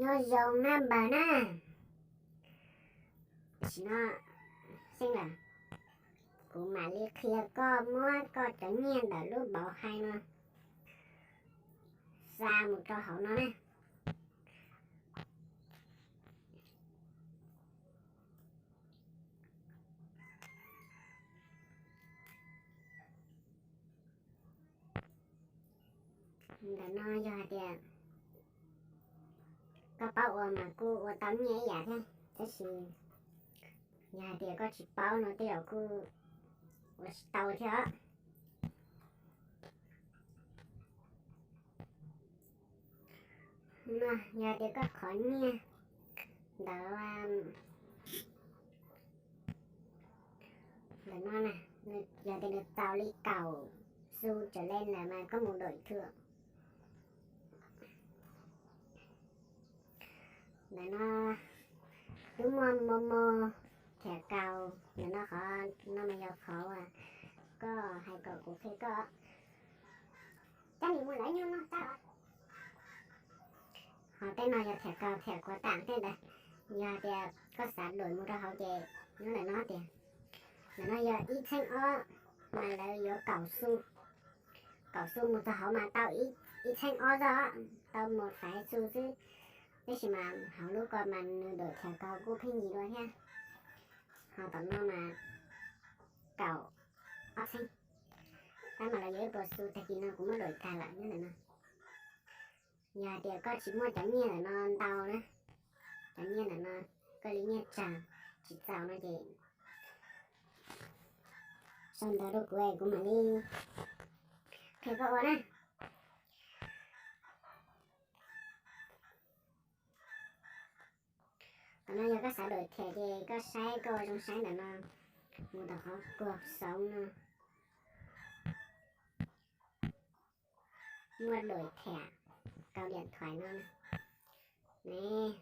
Nyob zoo na npawg na. Tam sim no, Xeeb Lam, kuv mam li qhia koj muab koj cov nyiaj ntawm lub npauv hais no xa mus rau hauv no na. Ntawm no yog hais tias koj paub ua mas kuj ua tau nyiaj ib yam thiab, tab sis yog hais tias koj tsis paub no tej zaum kuj ua tsis tau thiab os. No yog hais tias koj qhov nyiaj ntawd, ntawm no na, yog tias nws txaus li kaum xu tsawm le ntawd mas koj mus đổi thưởng. Ntawm no twb muaj Momo, thẻ cào, ntawm no qhov no mas yog qhov uas koj hais kom kuv qhia koj. Cab nim mus lawv nyuj no cab. Ho tej no yog thẻ cào, thẻ quà tặng tej ntawd. Yog hais tias koj xav đổi mus rau hauv ces nyob ntawm no tias, ntawm no yog ib txheeb ob mas lawv yuav kaum xu. Kaum xu mus txog hauv mas tau ib txheeb ob xwb, tau một phẩy xu xwb. Tab sis mas hauv lub ko mas nws đổi thẻ cào kuj pheej yig dua thiab. Ho tom no mas kaum ob txheeb, tab mas lawv yuav ib puas xu, tag kis no kuv muab đổi tag lawm nyob ntawm no. Yog hais tias koj tsis muaj cov nyiaj ntawm no ntau na, cov nyiaj ntawm no koj li nyiaj tsawg tsis txaus no ces sau ntawv rau kuv es kuv mam li qhia koj ua na. Tam no yog koj xav đổi thẻ ces koj saib, koj ua zoo saib ntawm no, mus tom qhov cuộc sống no, muaj đổi thẻ cào điện thoại no, ne,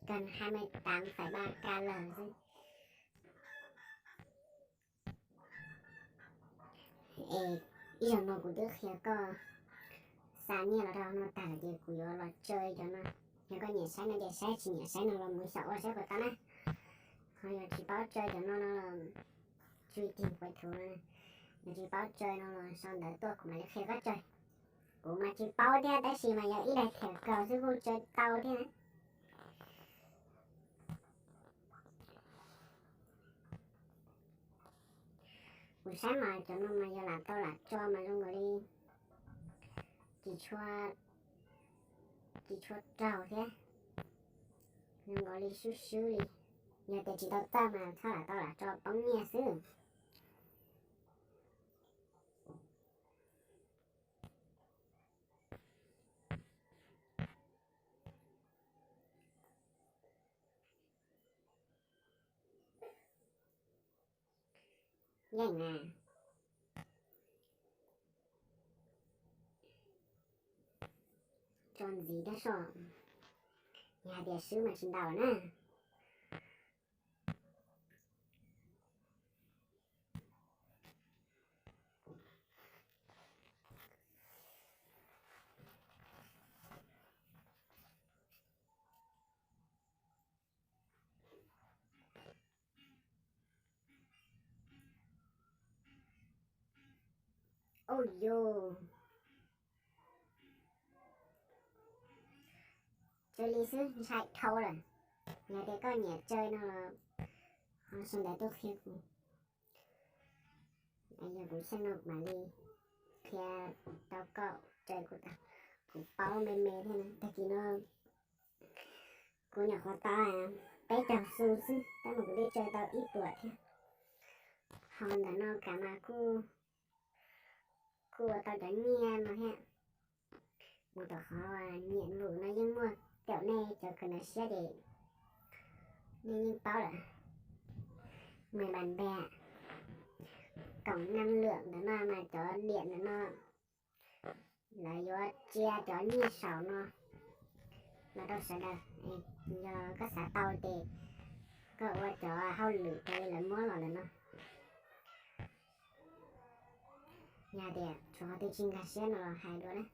cần hai mươi tám phẩy ba K lawm xwb. Es ib zaug no kuv twb qhia koj xa nyiaj los rau no tag lawm ces kuv yuav los tsawg cov no. Yog koj nyiam saib no ces saib, tsis nyiam saib no los mus xyaum ua saib puas tau na. Ho yog tsis paub tsawg cov no no los tsuj tig puas thuv no, yog tsis paub tsawg no los sau ntawv tuaj kuv mam li qhia koj tsawg. Kuv mas tsis paub thiab tab sis mas yog ib daim thẻ cào xwb kuj tsawg tau thiab. Kuv saib mas cov no mas yog lam tau lam tso mas zoo nkaus li tsis tshua, tsis tshua raug thiab, zoo nkaus li swb swb li. Yog tias tsis tau txawj mas txhob lam tau lam tso poob nyiaj xwb. Yeej na, tso ntxiv dab soj, yog hais tias swb mas tsis ntau na. Ub yus, tsawg li xwb ntshai dhau lawm. Yog tias koj nyiam tsawg no los ho sau ntawv tuaj qhia kuv. Yog kuv tsawg no mam li qhia tau koj tsawg kuv, kuv paub me me thiab na. Tag kis no kuv nyuam qhuav tau peb caug xu xwb tab mas kuv twb tsawg tau ib puas thiab. Ho ntawm no kam mas kuj, kuj ua tau cov nyiaj no thiab. Mus tom qhov nyiam lus no yeej muaj, tej zaum nej cov kws na siab ces nej yeej paub lawm. Mười bạn bè, cộng năng lượng ntawm no mas cov điểm ntawm no lawv yuav tsia cov nyiaj saum no los rau sawv daws. Yog koj xav tau ces koj ua cov hauj lwm raws li lawv muab los ntawm no. Yog tias tshuav qhov twg tsis nkag siab no los hais dua na.